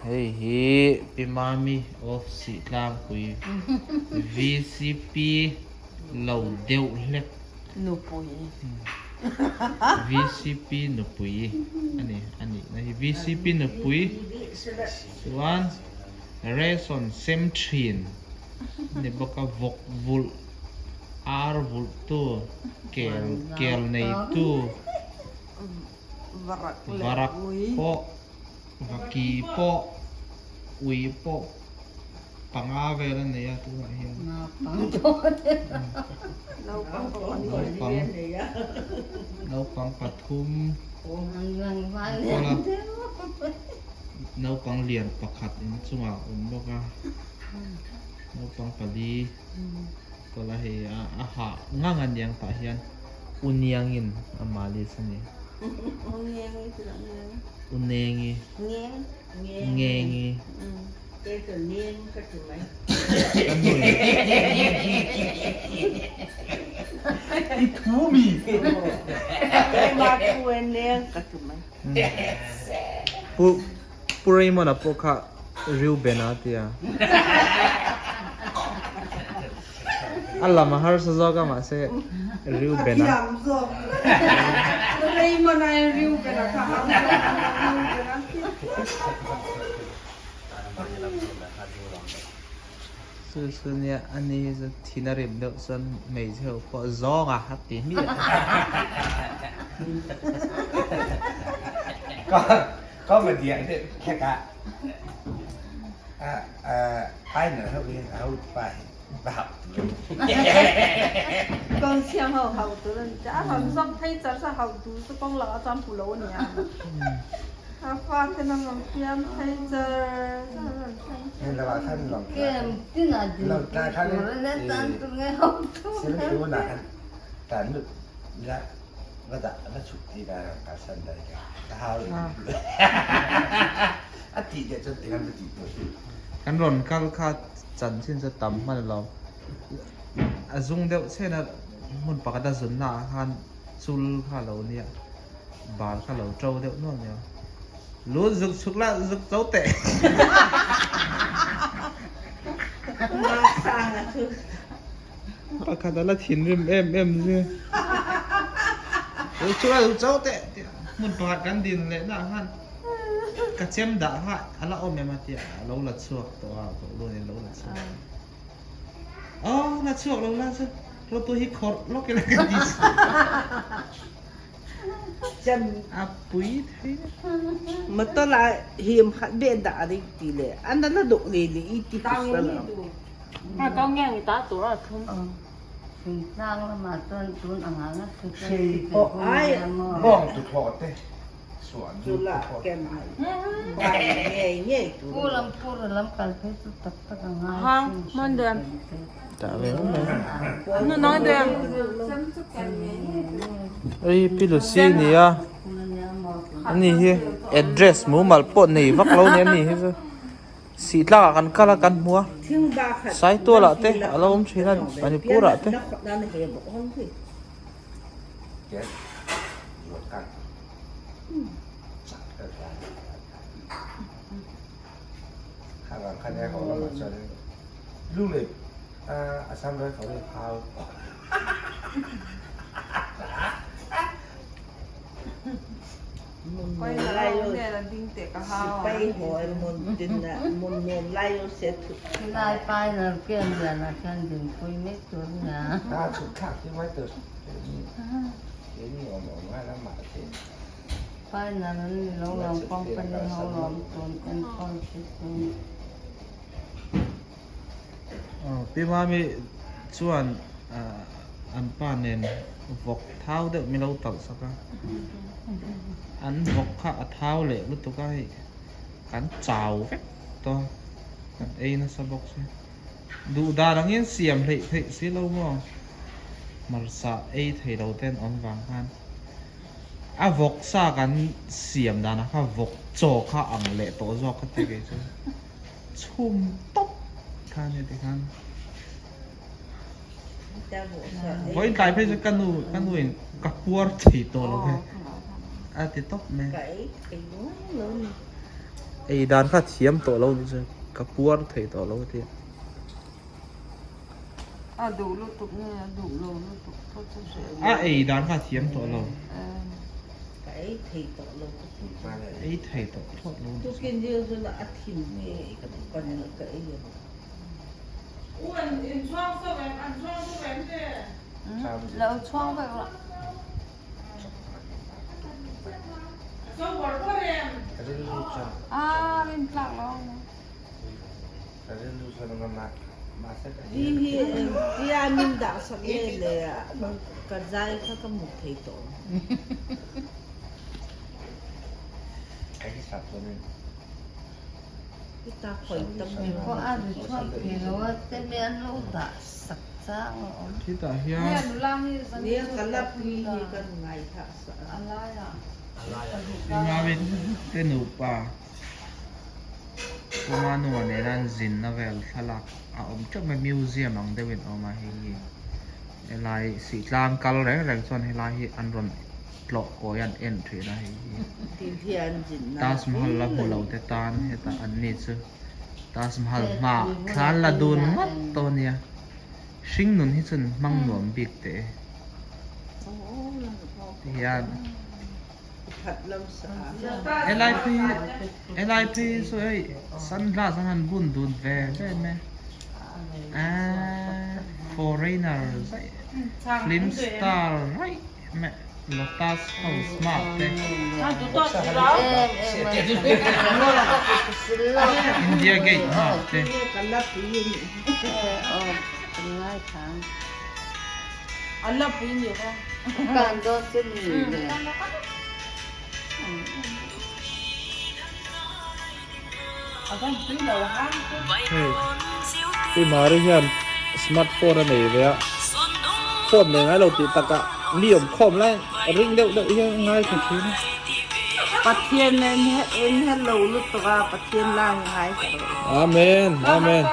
Hei hi Pi Mami of Sihtlangpui vcp lo deuh hlek. Nupui. Vcp nupui a ni a nihna hi vcp nupui chuan ration sem thin a ni bawk a vawk vulh ar vulh tu kel kel nei tu varak pawh vaki pawh ui pawh panga vel a nei a tunah hian naupang naupang pathum kawl a naupang lian pakhat inchungah a awm bawk a naupang pali kawl a hei a hah ngang a niang tah hian Uniangin a malis a ni. Unengi. Ngengi. Pu Pu Raymond-a pawh kha Reuben-a a ti a. A lam a harsa zawk a mahse Reuben-a. Chu chu nia a ni hi chu thin a rim deuh chuan hmeichhe ho pawh zawng a a ti hmiah. Ka va diah deuh hlek a, Pioneer ho hi a hotupa hi va hauh tur a ni. Kawng siam ho hauh tur a ni. A rawn zawk phei char chu hauh tur chu kawng lakah chuan hmu lo a nia. A fate in an rawn fiam phei char char a rawn fiam phei. Hei lamah khan Lawngtlai khan Siamtu khan tan lut ila va dah va chhuk ti na ka san dai ka ka hau a tih leh chuan tikhan va tih tur. Kan rawn kal kha chanchin chu tam hman lo. A zung deuh chen a hmun pakhat a zunna ah khan chul kha a lo nia bal kha a lo to deuh nual nia. Lu zuk chhuk la zuk to teh. Pakhat a la thinrim em em zia. Zuk chhuk la zuk to teh tih hmun pakhat kan din leh na ah khan ka chem dah kha a la awm em a tia a lo la chhuak tawh a bawlhhlawh in a lo la chhuak. Aw la chhuak lo la chu hlawtu hi khawrh lawk ila ka ti si. Chan a pui thei motor la him khat be da ri ti le an la dok le le i ti sa la. A kau nge ngi ta tur a thum. Thingtlang lamah chuan tun ang anga thu chuan Sei thil pawh hun ai nia maw. bawng tuthlawh te suah Chu la kem ai nge nge tur. Pu lam pu lam kal phei chu tak tak a ngai Hang sin man de. Ta ve mai. Nu nang de. Ei pi Lucy nia. Ani hi address mumal pawh nei vak lo nia ani hi chu. Sihtlak ah kan kal a kan hmu a. Saitual ah te a lo awm thin a Manipur ah te. Lai pai na pian lian ah khian dinpui mek tur a nia. Final an ni lo lo company ho lawm tun enkawl chu chu. Pi Mami chuan an pa nen vawk thau deuh min lo talh sak a, an vawk kha a thau leh lutuk a hei kan chau vek tawh a, kan ei nasa bawk si. Duh dan angin siam hleih theih si lo maw? Hmarcha ei thei lo te an awm vang khan a vawk sa kan siam danah kha vawk chaw kha ang leh tawh zawk ka ti kei chu chhum tawp kha nia tikhan vawiin tlai phei chu ka nu ka nu in ka puar thei tawh lo ve. A ti tawp mai. Ka ei thei ngang lo ni. Ei dan kha thiam tawh lo ni chu ka puar thei tawh lo tia. A duh lutuk nge a duh lo lutuk pawh chu hreh lo. A ei dan kha thiam tawh lo. Ka ei thei tawh lo ka ti chu. Ei thei tawh thlawt lo ni chu. Tukin zing chu a thin nge ka pan ka ei a. U an inchhuang so em an chhuang so em le. Lo chhuang vek la. A rin tlak lo ang. Hi hi tia min dah sak nge le ka zai kha ka hmu thei tawh ang. Heta khawi tam Ni pawh a ri chhuak thei lo a te mi an lo dah sak chang a awm. Khitah hian. Nia ka la pui hi ka ngaithla sa a. Pi Mami te nupa Pu Manua nena an zinna vel thlalak a awm teuh mai museum ang deuhin a awm a hei hi helai Sihtlang kal reng reng chuan helai hi an rawn tlawh kawi an en thin a hei hi Taj Mahal la hmu lo te tan hetah an ni chu Taj Mahal hmaah thla an la dun ngawt tawh a nia hring nun hi chuan hmang nuam bik teh e tihian helai phei helai phei hi chu hei sunglass an han bun dun ve ve mai a aaa foreigner zaih film star raih mai. Lotus house hma te. India gate hma te. Hei Pi Mari hian smart phone a nei ve a, phone nei ngai lo tih takah mi awm khawm lai ring deuh deuh hian a ngaithla thin a. Pathian en hello lutuk a, Pathian lai a ngaithla rawh. Amen Amen.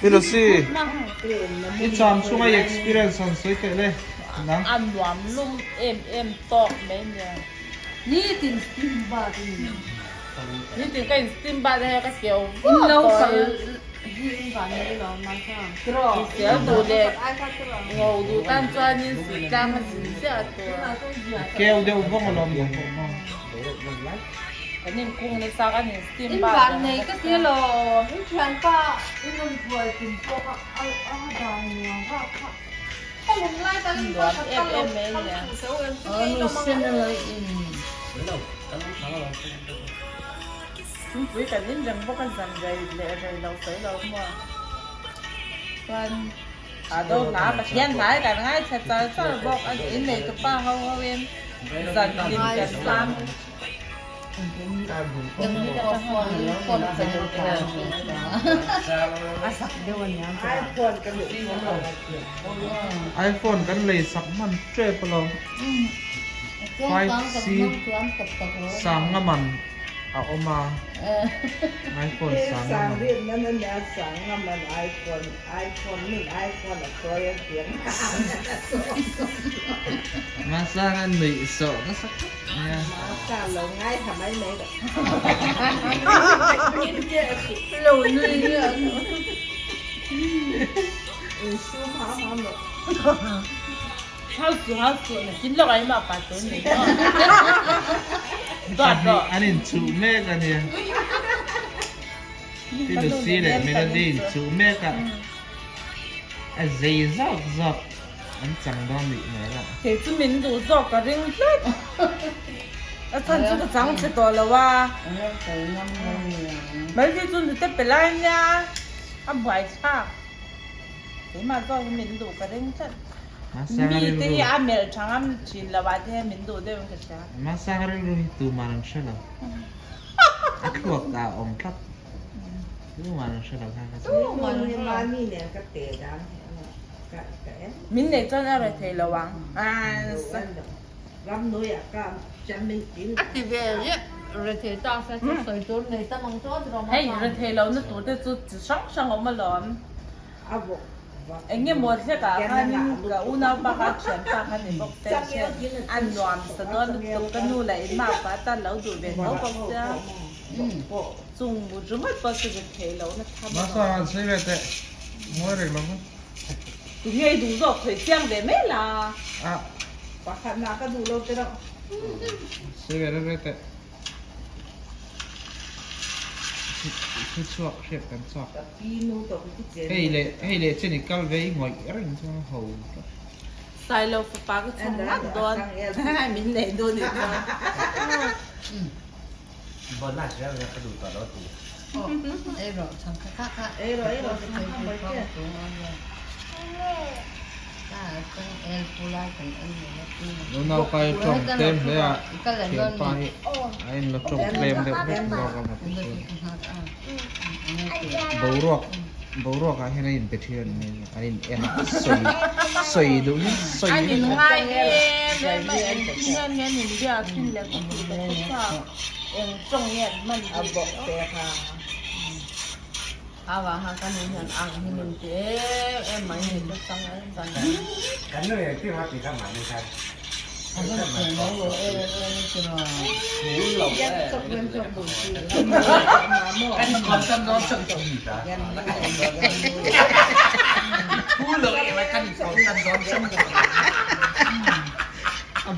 Ni lo si, i cham chunga i experience han sawi teh le nang. A nuam lum em em tawk mai nia. Nitin steam bath i ni. Nitin ka in steam bath a hei ka keu vak tawh a. Hi in van nei lo mai kha. Sel duh leh ngo duh tan chuanin sih tlang a zin chiah tur. Keu deuh vawng alawm ni pawh maw. Kan in kung nasa kan in steam bath. In van nei ka ti alawm. In thianpa in rawn buai tum pawh kha a dan nuam vak kha. Ka lung lai kan in kal khat kal lo kal fuh seuh em chu kei ka mang a. Thingpui kan in reng bawk a zan rei leh rei lo sawi lo maw chuan a do hla Pathian hla hi kan ngaithla char char bawk a in nei tupa ho ho in zan hlim kan tlang. iPhone kan lei sak hman tep alawm 5C sanga man. A awm a, iPhone sang a man. Masang a nuih sawh nasa khawp mai a. An inchuh mek a nia. Pi Lucy leh Melody inchuh mek a, a zei zawk zawk an chang dawn nih hmel a. Kei chu min duh zawk ka ring tlat. A chhan chu ka chang chhe tawh lo a. Melody chu nute pe lai nia a buai thlak. Keimah zawk hi min duh ka ring tlat. Mite hi a melh tha ngam thin lo ah te hian min duh deuh in ka hria. Masanga rilru hi tuman an hre lo. A thluak ta a awm tlat. Tuman an hre lo kha ka chu. Min neih chuan a reh thei lo ang. A ti ve riah. Hei rethei lohna tur te chu chi hrang hrang a awm alawm. Eng nge maw hlek ah khanin ka unaupa kha thianpa kha ni bawk se a nuam sa dawn lutuk ka nu leh in mapa atan lo duh ve tho bawk sia chung ringawt pawh chu rethei lohna tham a awm. Tu nge i duh zawk sawi chiang ve mai la. Pakhatna ka duh lo te reuh. Thu chhuak hriat kan chak. Hei leh hei leh chen i kal ve i ngawih reng chuan a ho tlat. Sailo fapa ka chhung ngat dawn min nei dawn nih chuan. Nunau pa hi tawng tlem hle a, thianpa hi a in la tawng tlem deuh hlek zawk a mak chu. Boruak boruak ah hian a in pe thin a ni a in en a sawi sawi duh hi sawi An in ngai em em a engtin hian nge an in biak thin le ka tih ka hre chak eng tawng nge an hman bik le aw.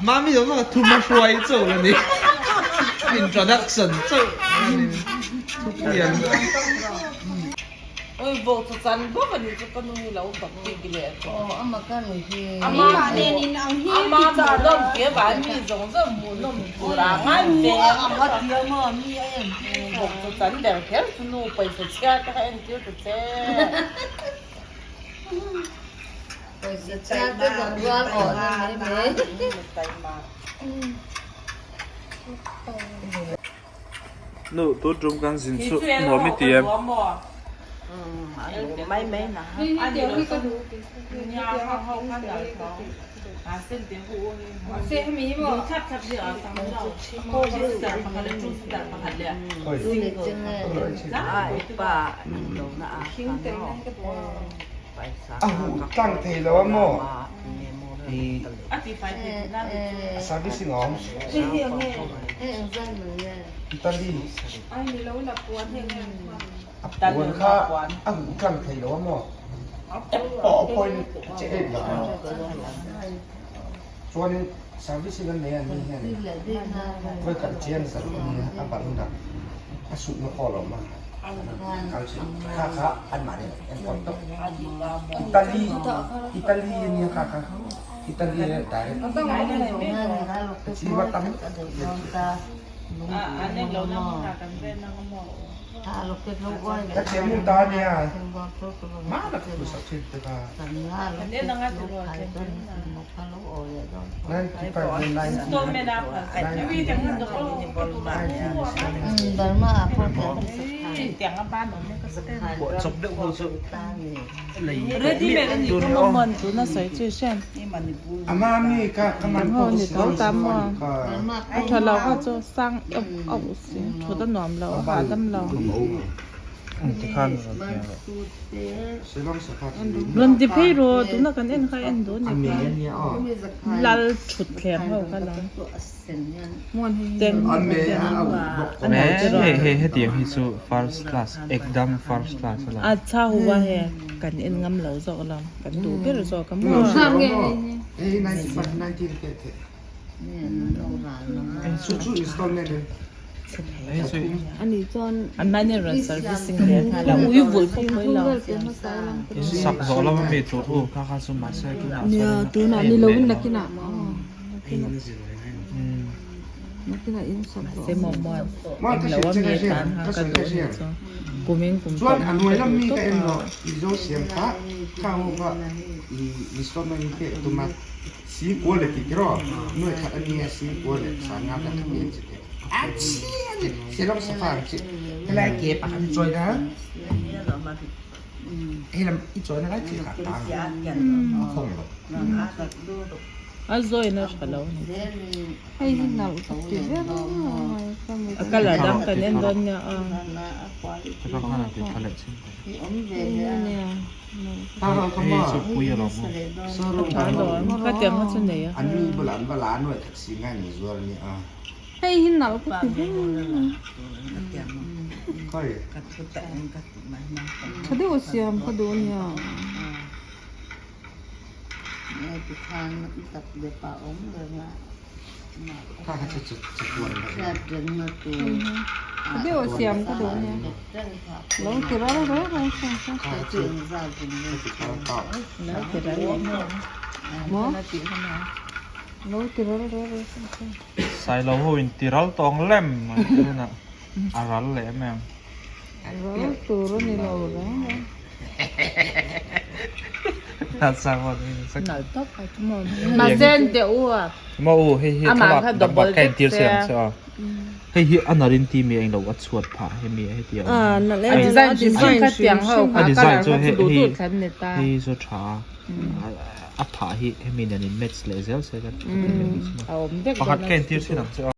Mami zawng zawng a thum a hruai chauh a ni introduction chauh a ni thupui an Oi vawk chu chan bawk a ni chu ka nu hi lo bak bik leh tawh. Ama hmuhnawm ke van mi zawng zawng hmuhnawm tur ah ngai ve vawk chu chan ber kher chu nu pawisa chhiar te kha entir ta che. Nu tun tum kan zin chu nuam i ti em? A huh tlang thei lo a maw? A servicing a awm. Italy. A puan kha a huh tlang thei lo a maw? Aw a point che em lo. Chuanin servicing an nei a ni hian vawi khat chian zat a nia a balh hunah a sutna pawh a lo awm a. Kha kha anmahni an enkawl tawp. Italy Italy a nia kha kha Italy a direct chi va tam Ka thiam hmun ta a nia hmanah ka duhsak thin te kha. Rawn ti phei rawh tuna kan en kha en duh a ni kha lal thut thleng ho kha lo ten Hei hei hetiang hi chu first class ekdam first class a la. Acha hua he kan en ngam lo zawk lo kan duh ber zawk a maw. An mahni rawn servicing leh nghal a ui vulh pawh pawh ilo. In sak zawh lama mi tur u kha kha chu mahse tunah chuan Nia tunah ni lovin nakinah mahse maw maw eng lo a mi tan kha ka duh ni chu kumin kum tawh hman ka duh tawp a. Si quality tiraw nuai khat a nia si quality sang nga kan khat chi te a chi ani selong safa ang chi helai ke pakhat i chawi na helam i chawi na lai chi kha tang a khawng lo. A zawina tha lo ni. Hei hi nalh ka ti ber mai ka mit A colour dang kan en dawn nia a. Hei hi nia nalh ka Hei chu pui a lo maw. Tha alawm ka tiang kha chu nei a. Hei hi nalh ka ti ber mai. Tha deuh a siam ka duh ania. Tha deuh a siam ka duh ania. Lo ti ral reng reng siam kha. Lo ti ral leh mai ang. Maw? Lo ti ral reng reng siam kha. Sailo ho in ti ral tawng lem an ti hunah a ral leh em em. Ral tur a ni lo reng reng. Nal tawp a chu maw. Mahse an teh u a. Maw u hei hi Amah thlalak kha dang double bak ka vek entir se che ang a. che a. Hei hi a narin ti mi a englo a chhuat phah hemi a heti a awm. Ah nalh A em em design a hrim hrim design kha hrim tiang ho hrim kha A design colour chu kha chu hei duh hei duh thlan ni ta. hei chu tha a a phah hi hemi nen in match leh zel se ka ti A awm vek Pakhat dawn ka a entir chu chin ang che a.